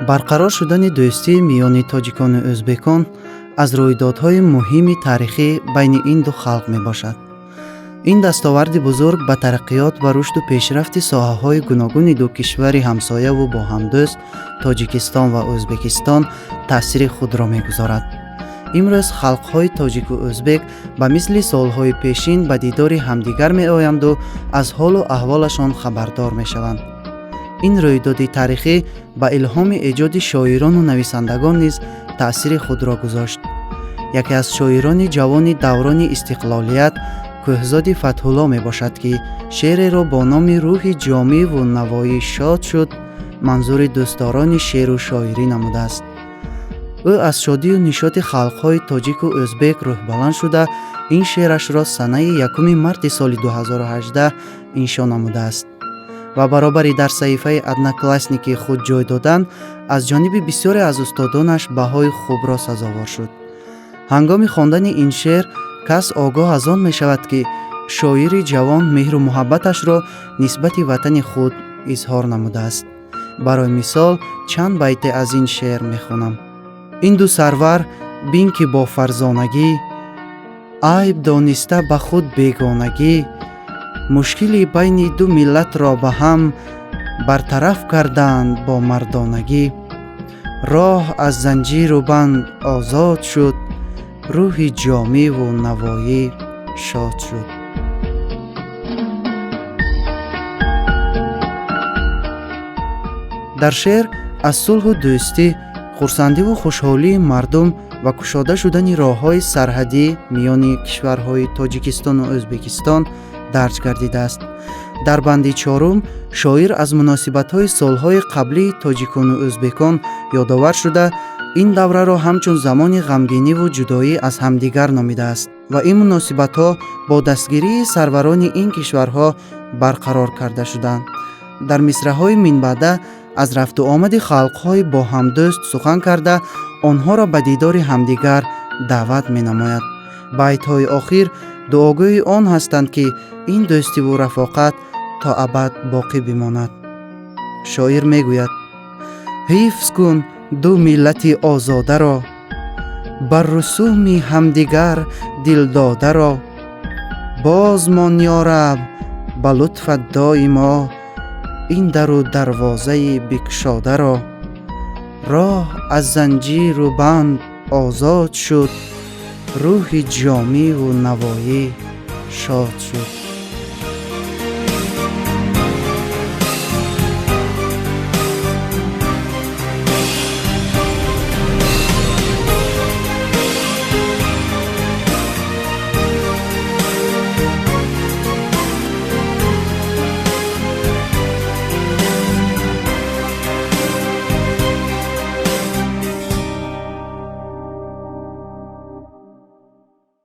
Барқарор шудани дӯстӣ миёни тоҷикону ӯзбекон аз рӯйдодҳои муҳими таърихӣ байни ин ду халқ мебошад. Ин дастоварди бузург ба тараққиёт ва рушду пешрафти соҳаҳои гуногуни ду кишвари ҳамсояву бо ҳамдӯст Тоҷикистон ва Ӯзбекистон таъсири худро мегузорад. Имрӯз халқҳои тоҷику ӯзбек ба мисли солҳои пешин ба дидори ҳамдигар меоянду аз ҳолу аҳволашон хабардор мешаванд. Ин рӯйдоди таърихӣ ба илҳоми эҷоди шоирону нависандагон низ таъсири худро гузошт. Яке аз шоирони ҷавони даврони истиқлолият Кӯҳзоди Фатҳулло мебошад, ки шеъреро бо номи «Рӯҳи Ҷомиву Навоӣ шод шуд» манзури дӯстдорони шеъру шоирӣ намудааст. Ӯ аз шодию нишоти халқҳои тоҷику ӯзбек рӯҳбаланд шуда, ин шеърашро санаи 1 марти соли 2018 иншо намудааст ва баробари дар саҳифаи Одноклассники худ ҷой додан, аз ҷониби бисёре аз устодонаш баҳои хубро сазовор шуд. Ҳангоми хондани ин шеър кас огоҳ аз он мешавад, ки шоири ҷавон меҳру муҳаббаташро нисбати ватани худ изҳор намудааст. Барои мисол чанд байте аз ин шеър мехонам. Ин ду сарвар бин, ки бо фарзонагӣ, айб дониста ба худ бегонагӣ, мушкили байни ду миллатро ба ҳам бартараф карданд бо мардонагӣ. Роҳ аз занҷиру банд озод шуд, рӯҳи Ҷомиву Навоӣ шод шуд. Дар шеър аз сулҳу дӯстӣ, хурсандиву хушҳолии мардум ва кушода шудани роҳҳои сарҳадӣ миёни кишварҳои Тоҷикистону Ӯзбекистон дарҷ гардидааст. Дар банди чорум шоир аз муносибатҳои солҳои қаблии тоҷикону ӯзбекон ёдовар шуда, ин давраро ҳамчун замони ғамгиниву ҷудоӣ аз ҳамдигар номидааст ва ин муносибатҳо бо дастгирии сарварони ин кишварҳо барқарор карда шуданд. Дар мисраҳои минбаъда аз рафту омади халқҳои бо ҳамдӯст сухан карда, онҳоро ба дидори ҳамдигар даъват менамояд. Байтҳои охир дуогӯи он ҳастанд, ки ин дӯстиву рафоқат то абад боқӣ бимонад. Шоир мегӯяд: ҳифз кун ду миллати озодаро, бар русуми ҳамдигар дилдодаро, боз мон, ё Раб, ба лутфат доимо ин дару дарвозаи бикушодаро. Роҳ аз занҷиру банд озод шуд, рӯҳи Ҷомиву Навоӣ шод шуд.